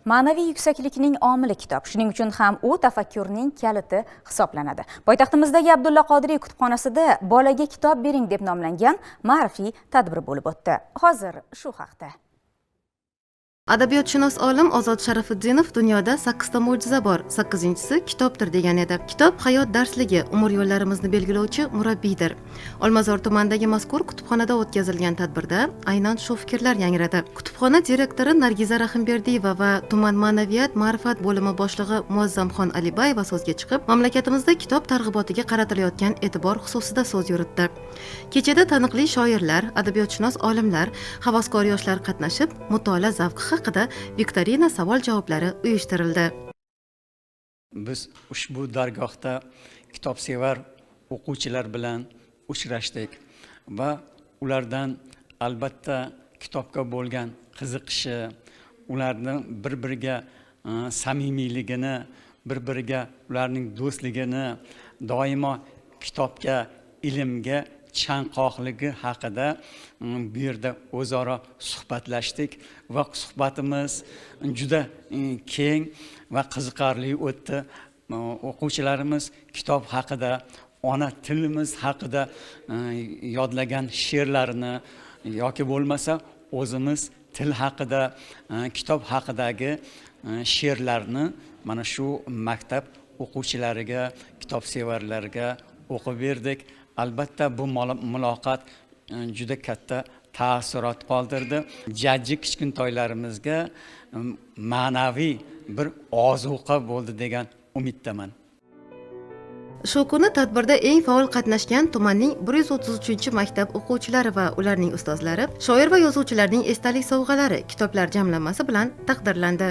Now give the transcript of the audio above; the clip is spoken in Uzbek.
Ma'naviy yuksaklikning omili kitob. Shuning uchun ham u tafakkurning kaliti hisoblanadi. Poytaxtimizdagi Abdulla Qodiriy kutubxonasida "Bolaga kitob bering" deb nomlangan ma'rifiy tadbir bo'lib o'tdi. Hozir shu haqda. Adabiyotshunos olim Ozod Sharafiddinov "Dunyoda sakkizta mo'jiza bor, sakkizinchisi kitobdir" degan edi. Kitob hayot darsligi, umr yo'llarimizni belgilovchi murabbiydir. Olmazor tumanidagi mazkur kutubxonada o'tkazilgan tadbirda aynan shu fikrlar yangradi. Kutubxona direktori Nargiza Rahimberdiyeva va tuman ma'naviyat ma'rifat bo'limi boshlig'i Muazzamxon Alibayeva so'zga chiqib, mamlakatimizda kitob targ'ibotiga qaratilayotgan e'tibor xususida so'z yuritdi. Kechada taniqli shoirlar, adabiyotshunos olimlar, havaskor yoshlar qatnashib, mutolaa zavqi haqida viktorina savol javoblari uyushtirildi. Biz ushbu dargohda kitobsevar o'quvchilar bilan uchrashdik va ulardan, albatta, kitobga bo'lgan qiziqishi, ularni bir biriga samimiyligini, bir biriga ularning do'stligini, doimo kitobga, ilmga chanqoqligi haqida bu yerda o'zaro suhbatlashdik va suhbatimiz juda keng va qiziqarli o'tdi. O'quvchilarimiz kitob haqida, ona tilimiz haqida yodlagan she'rlarini yoki bo'lmasa o'zimiz til haqida, kitob haqidagi she'rlarni mana shu maktab o'quvchilariga, kitobsevarlarga o'qib berdik. Albatta, bu muloqot juda katta taassurot qoldirdi. Jajji kichkintoylarimizga ma'naviy bir ozuqa bo'ldi degan umiddaman. Shu kuni tadbirda eng faol qatnashgan tumanning 133 maktab o'quvchilari va ularning ustozlari shoir va yozuvchilarning esdalik sovg'alari, kitoblar jamlanmasi bilan taqdirlandi.